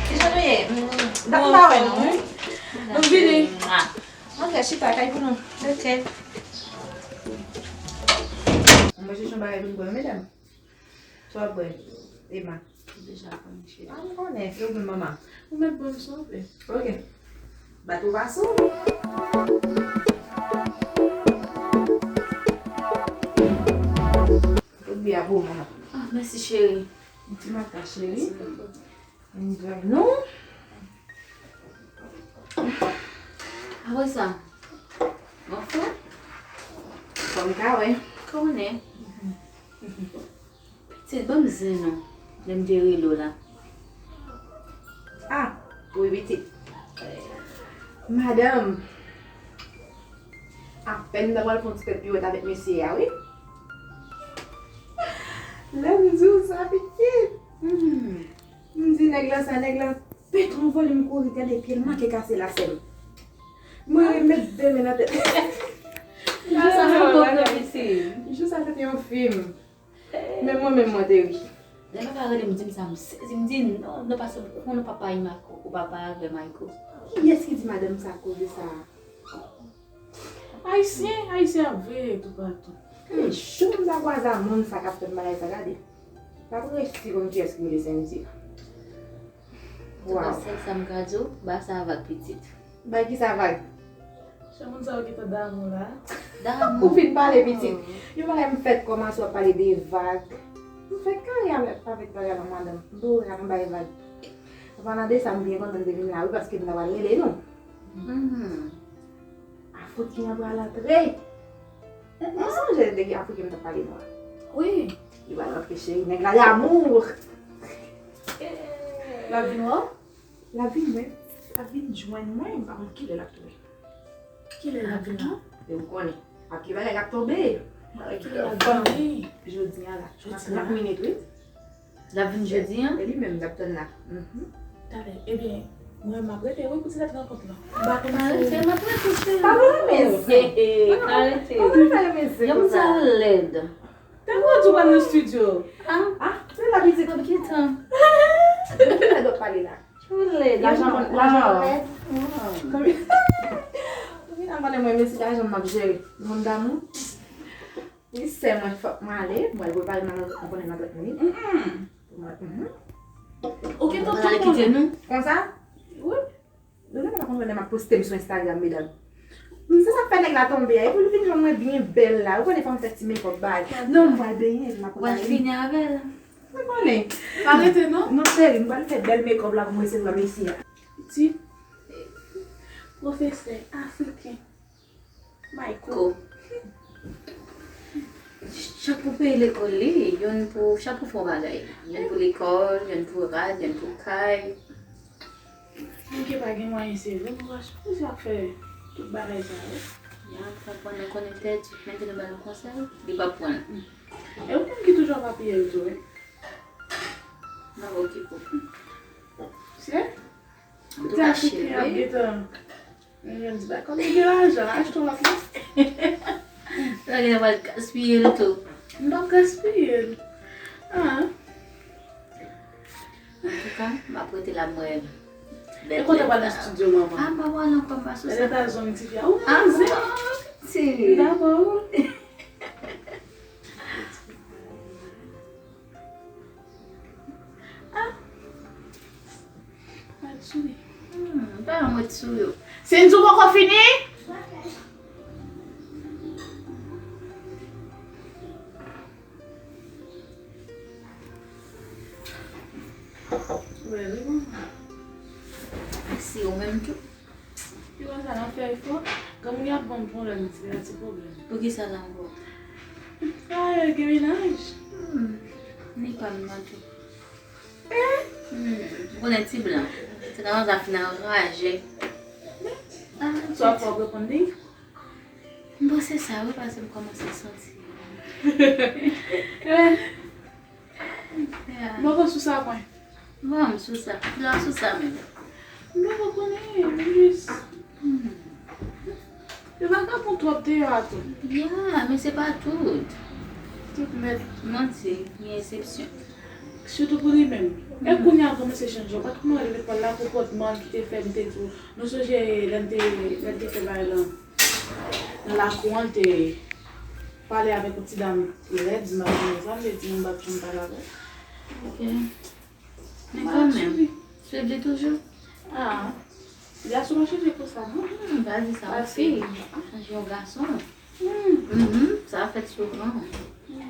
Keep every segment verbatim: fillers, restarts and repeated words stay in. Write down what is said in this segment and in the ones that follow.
Kijan nou ye? Mm, dat m pa wè nou, wi. Nou vini. Antre, chita, kay pou nou. Ok. Mwen chèche yon bagay pou m bwè, medam. Sa w ap bwè, Emma? Deja konn, cheri. Ah, m konnen, se ou menm, manman. Ou mèt bwè m si w vle. Ok. Bat ou pa sou. Tout byen pou ou, manman. Ah, mèsi, cheri. Ti maka, cheri. Enjoy nou. Apre sa, bon fè. Kòm ka wè. Konnen. Pitit, ban m zen non, lè m te rele w la. Ah, wi, pitit. Madanm, apèn m ta pral fè yon ti tèt piwèt avèk mesye a, wi. Lè m di w sa, pitit. Hmm. M di nèg lan sa, nèg lan pete yon vòlè, m kouri gade pye l manke kase lasèn. Mwen remet de men nan tèt. Jou sa fè yon fim. Men mwen menm mwen te ri. Lè papa rele m di m sa, m sezi, m di non, non, paske m konnen papa Imako, ou papa avè Mayko. Kiyès ki di madanm sa koze sa a? Ayisyen, Ayisyen ap veye toupatou. Gade jan m ta kwaze a moun sa k ap fè m bagay sa, gade. L ap resi konn kiyès ki rele Sendy. Antouka, sèl sa m ka di w, ba sa vag pitit. Bay ki sa vag? Se moun sa yo ki te damou la. Damou. Ou fin pale pitit. Yon bagay m fèt kòmanse w ap pale de vag. M fèt kare avèk bagay la, madanm. M boure a m bay vag. An palan de sa, m byen kontan m te vin la, wi, paske m ta pral rele nou. Mhm. Afriken an pral antre. Ou sonje nèg Afriken m t ap pale nou an? Wi. Li pral antre, cheri. Nèg la damou. L ap vin wè w? L ap vin wè. L ap vin jwenn mwen, m pa konn kilè l ap tounen. Kilè l ap vin la? E ou konnen. Ak ki bagay k ap tonbe. Kilè l ap vini? Jodi a la. Nan trant minit, wi. L ap vin jodi a? E li menm, n ap tann la. Mhm. Talè. Ebyen, mwen, m ap rete, wi, pou ti dat rankont lan. M pa konn si... M ap rete, cheri. Pa vle renmen zen. Pa vle renmen zen konsa. Yon moun sa lèd. Te mwen di w pral nan estidyo. Ah, se la pitit. Ap gentan. Depi lè w ap pale la. Lajan, lajan lèd. Konbyen, konbyen nan konnen mwen, men se lajan m ap jere. Moun damou. Wi, sè mwen, fòk mwen ale. Mwen prepare nan, mwen konnen nan trant minit. Pou mwen, mhm. Ou gentan tou konnen. Konsa? Wi. Nou gentan pa konprann lè m ap poste m sou Instagram, medam. Se sa k fè nèg la tonbe a. Epi li vin jwenn mwen byen bèl la. Ou konnen fò m fè ti make up bagay. Non, m pral benyen, m ap prepare. Ou pral fini avè l. Ou konnen. Pa rete non. Non, cheri, m pral fè bèl make up la pou m resevwa mesye a. Ti pwofesè afriken. Mayko. Chak pou peyi lekòl li, youn pou, chak pou fè yon bagay. Youn pou lekòl, youn pou rad, youn pou kay. Manke pa gen mwayen, se vre, mwen pa sipoze ap fè tout bagay sa yo. Ya, m konprann, nou konnen pèdi, men te nou ba l yon konsèy, li p ap pran l. E ou menm ki toujou ap apiye l tou, wi. M ap okipe w. Se? Antouka, cheri. Mwen di, dakò, li gen lajan, achte yon lòt la. Sa gen lè pral gaspiye l tou. M p ap gaspiye l. Ah. Antouka, m ap rete la, m wè. E kote w pral nan estidyo, manman? Ah, m pa pral ankò, m pa sou sa. Lè ta zong ti fi a, ou renmen zen. Ah, bon, ti. Dakò. Ah. Mwen sou li. Hmm, pa yon mwen sou yo. Sendy, ou poko fini? Wè, wi, manman. Si ou menm tou. Pi konsa, n ap fè efò. Granmoun yo ap ban m pwoblèm, ti, ti pwoblèm. Poukisa l ap ban w? Ah, yo gen mennaj. Hmm. Ni pa m nan tou. Eh? Hmm. Ou konnen ti blan. Se nan sa fin anraje. Ah, sa w ap reponn li? M panse sa, wi, paske m kòmanse santi. Eh. Ya. Mwen poko sou sa, mwen. Bon, m sou sa. Lè w sou sa menm. M poko konnen, m jis. Hmm. Yo vagabon twòp deyò a tou. Ya, men se pa tout. Tout nèt. Manti, gen eksepsyon. Sitou pou li menm. E kounye a l kòmanse chanje. Ou pa t konn wè lekòl la, konpòtman l ki te fè m te di w. Nou sonje lè m te, lè m te fè bagay lan nan lakou an, l te pale avèk yon ti dam lèd, m pa konn sa m te di, m pa t janm pale avè l. Ok. Men kanmenm, swiv li toujou. Ah. Gason pa chanje konsa, non? Hmm, pa di sa, yon fi chanje yon gason. Hmm. Mhm, sa fèt souvan.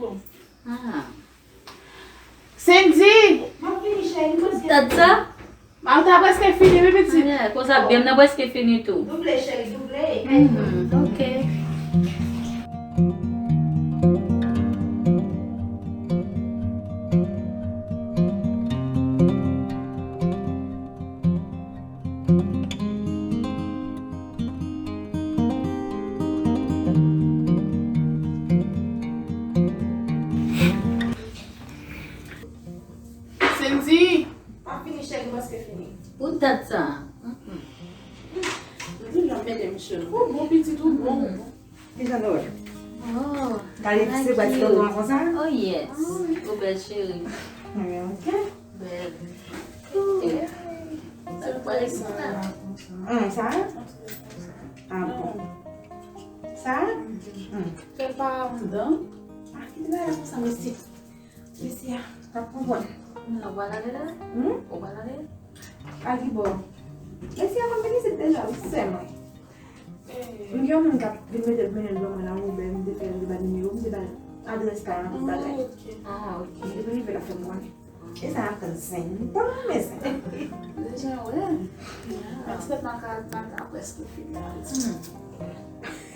Bon. Ah. Cindy! M ap vini, cheri, m prèske fini. Tande sa? Ah, ou ta prèske fini, wi, pitit. Ah, yeah, konsa, byen, m nan prèske fini tou. Double, cheri, double. Mhm, ok. Cindy! M ap fini, cheri, m prèske fini. Pou dat sa. Mm-mm. Ou toujou ap mete m sou. Ou bon, pitit, ou bon, ou bon. Kijan nou wè? Oh, gade ki se pati tonton an konsa? Oh, yes. Ou bèl, cheri. Ok. Bèl. Eh. Se pou sa. Hum, sa? Ah, bon. Sa? Hum. Fè pa anndan. Ah, ki bagay konsa, mesye? Mesye a, p ap konprann. Ou pral ale la? Hum? Ou pral ale? Al ki bò? Mesye a konn vin isit deja, wi, sè mwen. M gen yon moun k ap vin mete, mennen l ban mwen nan Woubè, m te fè l, m te ba l nimewo, m te ba l adrès kay an, tout bagay. Ah, ok. Epi rive la fè m konnen. E sa ap tann zen. M pa renmen zen. Deja, wè. Ti tèt maka, maka prèske fini la.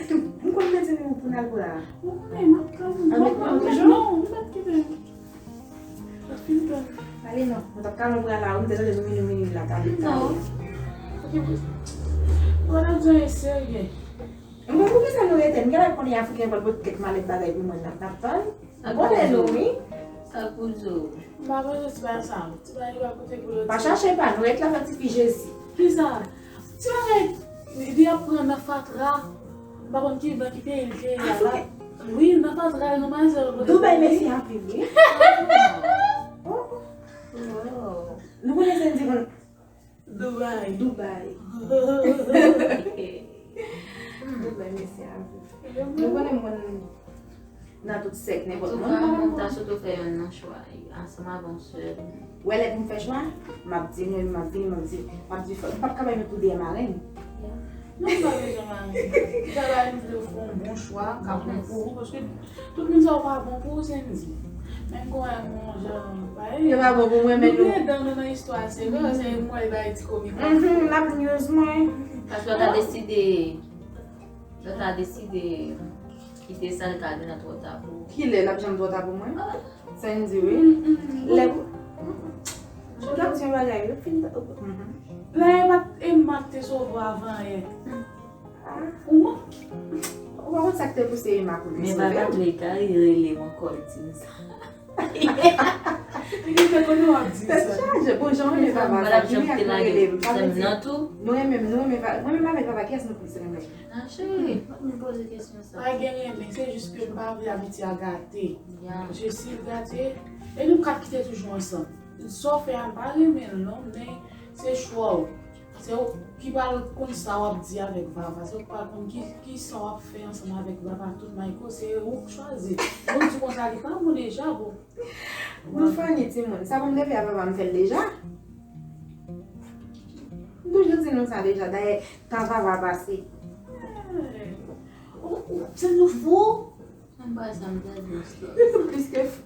M konn mete nimewo pou n al pou la. Ou konnen, m ap tann. Al met mwen toujou? Non, m p ap kite. Ale non, mwen t ap kalon bra la, ou m te tande nou mini mini la, kale, kale. Non. Ou wè n ap jwenn serye. Mwen, poukisa nou rete? M genlè konnen Afriken pral pote kèk malèt bagay pou mwen, n ap, n ap tann. M konnen nou, wi. Sa pou di w. M pa bezwen ti bagay sa. Ti bagay yo pa pote pou yo. Pa chache pa, nou ret la fè tifi Jezi. Kisa? Ti bagay, li ap pran nan fatra. M pa konn ki, nan ki peyi l te ye a la. Wi, nan fatra, nan mazè l pote. Dubai, mesye ap viv, wi. Oh, oh. Oh. Nou konnen Sandy konn Dubai. Dubai. Dubai, mesye ap viv. Nou konnen m konn nan tout sèk, nenpòt moun. Antouka, mwen, m ta sitou fè youn nan chwa, ansanm avè yon sèl. Wè, lè pou m fè chwa, m ap di, mwen, m ap vini, m ap di, m ap di, fò, m p ap ka bay nou tou de marenn. Non, m pa bezwen marenn. Travay, m vle w fè yon bon chwa, k ap bon pou ou, paske tout moun sa yo pa bon pou ou, Sandy. Menm kon wè yon jan, yo pa bon pou mwen, men nou. Nou gen dan nou nan istwa, se vre, se mwen bay ti komik. Mhm, l ap news mwen. Paske yo ta deside, yo ta deside kite sa, l ka vin nan twò ta pou ou. Kilè l ap janm twò ta pou mwen? Sandy, wi. Lè pou. Jan w t ap di yon bagay, yo fin. Lè e pa t, e m pa t te sove avan yè. Ou, ou pa konn sa k te pouse Emma pou li sove. Men papa Drake a rele m ankò, li di m sa. Li te konnen w ap di sa. Tèt chaje. Bon, jan w renmen papa, sa vini ak nou rele m. Pa vle di. Nou renmen, nou renmen, mwen menm avèk papa, kiyès nou plis renmen? Ah, cheri, pa t menm poze kesyon sa. Pa gen renmen, se jis ke m pa vle amitié a gate. Paske si l gate, e nou ka kite toujou ansanm. Sa w fè a, m pa renmen l non, men se chwa w. Se ou ki pral konn sa w ap di avèk Vava, se ou ki pral konn ki, ki sa w ap fè ansanm avèk Vava, tout Mayko, se ou k chwazi. Bon, di konsa, li pa bon deja, bon. Nou funny, timoun. Sa pou m te fè a Vava, m fè l deja. M toujou di nou sa deja. Dayè, tan Vava pase. Eh, ou, ou, se nou fou? Anba sa m ta di w stop. Plis ke fou.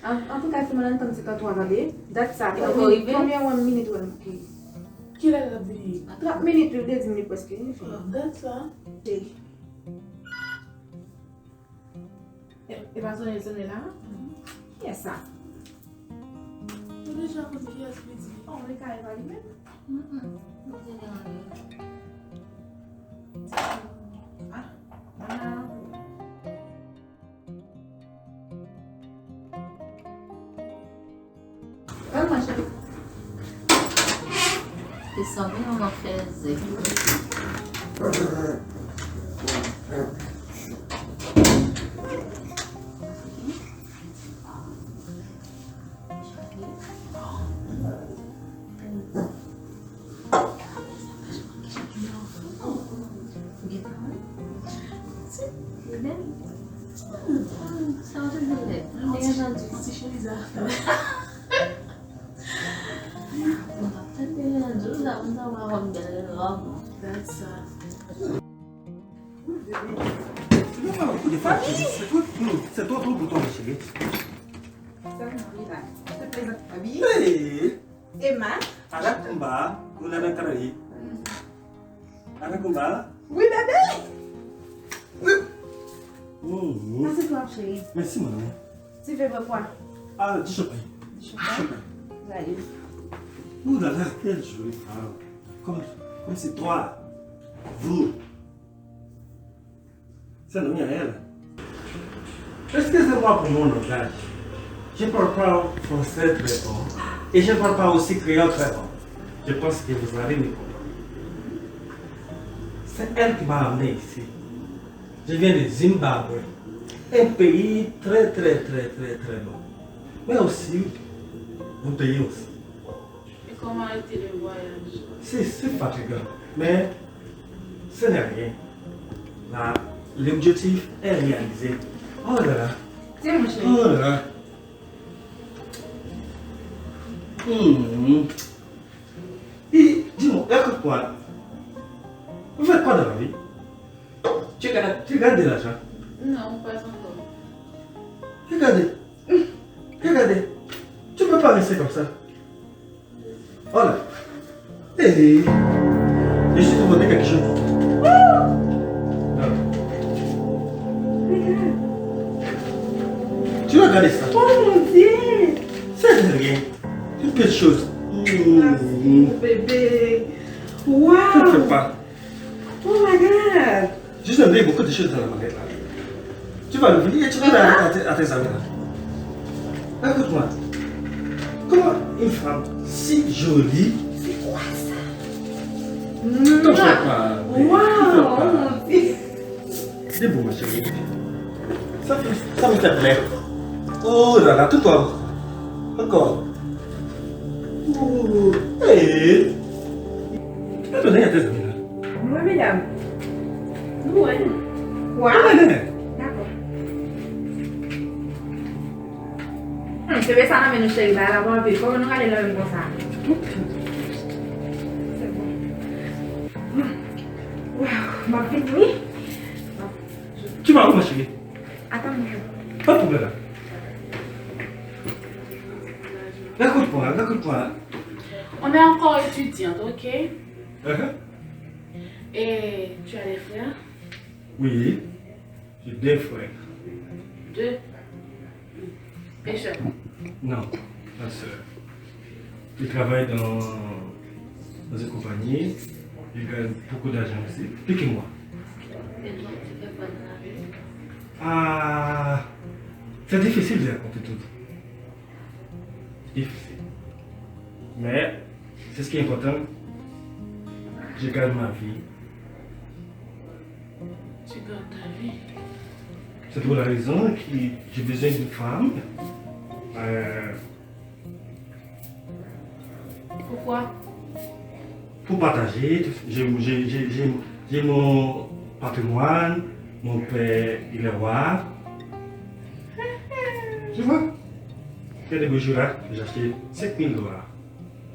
An, antouka, timoun, ann tann ti tan twa, tande. Dat sa, konbyen, konbyen w minit ou wè l ki? Kilè l ap vini? Trant minit, wi, l gen dis minit prèske vini fini. Dat sa. E, e pa sonnen l sonnen la? Kiyès sa? Ou deja konn kiyès li di. Oh, li ka evalye menm? Mm, mm. Mwen te gen anyen. Ah, ah. Pran mwen, cheri. Li sanble yon manfèzè. Fanm sa pa wè m bèl lòm. That's sad. Ou pa koute fwa, cheri. Se twò, se twò, twò pou tande, cheri. Sèlman, relax. Se plezan. Hey! Emma. Anakonda, ou nan nan karayi. Anakonda. Wi, bebe. Mm. Pase twò, cheri. Mèsi, manmi. Ti vè bwè kwa? Ah, du champagne. Du champagne? Du champagne. Gade. Ouh là là, quelle jolie femme. Comme, comme c'est toi. Vous. C'est le mien, elle. Excusez-moi pour mon langage. Je ne parle pas français très bon. Et je ne parle pas aussi créole très bon. Je pense que vous allez me comprendre. C'est elle qui m'a amené ici. Je viens de Zimbabwe, un pays très, très, très, très, très beau. Mais aussi, vous payez aussi. Et comment a été le voyage? C'est, c'est fatigant, mais ce n'est rien. Là, l'objectif est réalisé. Oh là là. Tiens, mon chéri. Oh là là. Hmm. Et dis-moi, écoute-moi. Vous faites quoi dans la vie? Tu gagnes, tu gagnes de l'argent? Non, pas encore. Regardez. Regardez. Tu peux pas rester comme ça. Voilà. Hey. Je suis te demander quelque chose. Ah. Tu vas regarder ça. Oh mon Dieu. C'est de rien. Une petite chose. Merci, mon bébé. Wow. Ne fais pas. Oh my God! Juste un peu, beaucoup de choses dans la marmite là. Tu vas l'ouvrir et tu vas aller à, tes- à tes amis là. Écoute-moi. Comment une femme si jolie. C'est quoi ça? T'en fais pas, baby, t'en fais pas. Wow! Oh mon Dieu! C'est beau, ma chérie. Ça fait, ça me fait plaisir. Oh là là, tout toi. Encore. Oh, hey. Attention, il y a tes amis là. Mwen, medam. Nou wè. Wa? Dakò. Hmm, se besa nan men nou, cheri, bagay la pa anpil. Kòman nou rale nan men m konsa? Se bon. Hmm. Waw, m ap vini, wi. Tu vas où, ma chérie? Attends, mon cœur. Pas de problème. Raconte-moi, raconte-moi. On est encore étudiante, ok? Uh-huh. Et tu as des frères? Oui, j'ai deux frères. Deux? Et sœur? Non, pas sœur. Il travaille dans, dans une compagnie. Il gagne beaucoup d'argent aussi. Plus que moi. Et toi, tu fais quoi dans la vie? Ah, c'est difficile de raconter tout. Difficile. Mais c'est ce qui est important. Je gagne ma vie. Tu gagnes ta vie. C'est pour la raison que j'ai besoin d'une femme. Euh, Pourquoi? Pour partager, j'ai, j'ai, j'ai, j'ai, j'ai mon patrimoine, mon père, il est roi. Tu vois? Regardez, le jour là, j'ai acheté cinq mille dollars.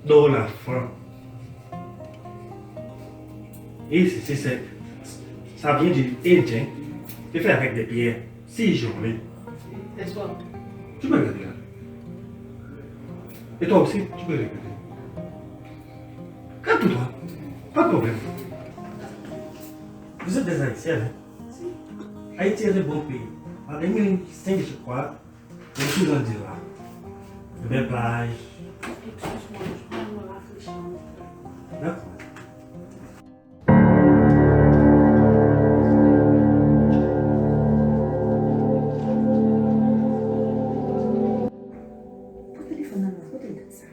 Dollars, francs. Et c'est, c'est, c'est, ça vient du Indien. C'est fait avec des pierres. Si j'en ai. C'est ça. Tu peux regarder là. Et toi aussi, tu peux regarder. Regarde pour toi. Pas de problème. Vous êtes des Haïtiens, hein? Si. Haïti est un bon pays. En deux mille cinq, je crois, on est toujours en là. Bèl plaj. Excuse-moi, je vais me rafraîchir. D'accord. Pran telefòn nan men w, kote l dat sa?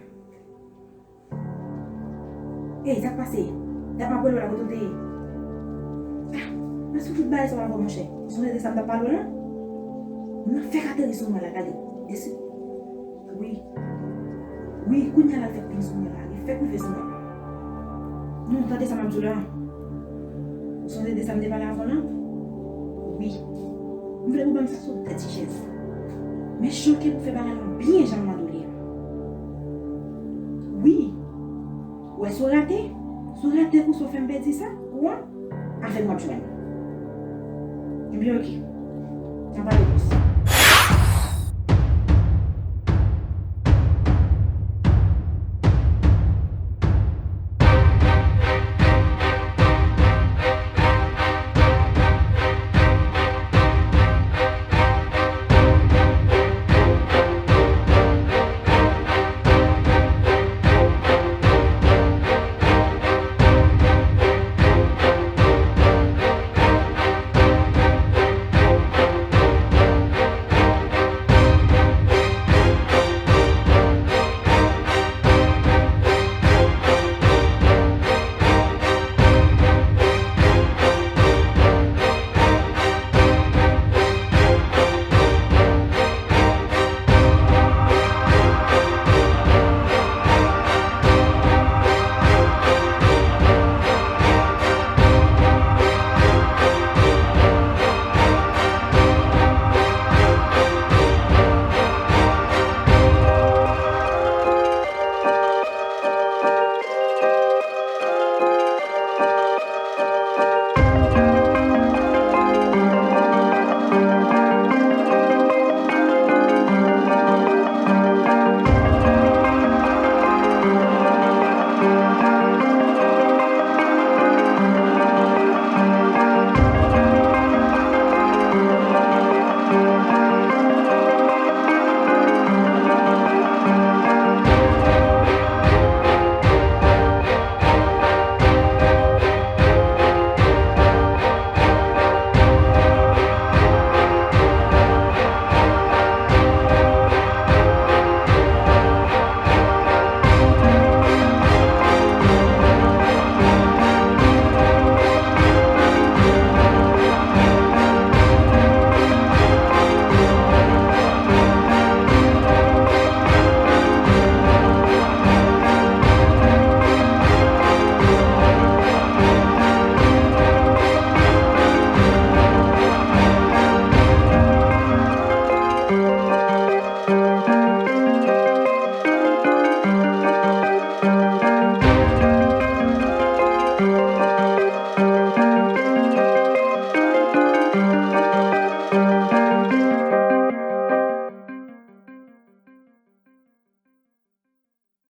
Ey, sa k pase? Dat m ap rele w la, kote w te ye? Ah, mwen sou tout bagay sa w ap fè, monchè. Ou sonje de sa m t ap pale w lan? Mwen fèk ateri sou mwen la, gade. Desi. Wi. Wi, kounye a l al fèk vin sou mwen la. Li fèk rive sou mwen. Non, tande sa m ap di w la. Ou sonje de sa m te pale avè w lan? Wi. M vle pou ban m sa sou de ti chèz. Men chonke pou fè bagay lan byen jan m mande w li a. Wi. Ou wè si w rate, Si w rete konsa, w fè m pèdi sa, ou an, avè m w ap jwenn. Ebyen, oke. N a pale plis.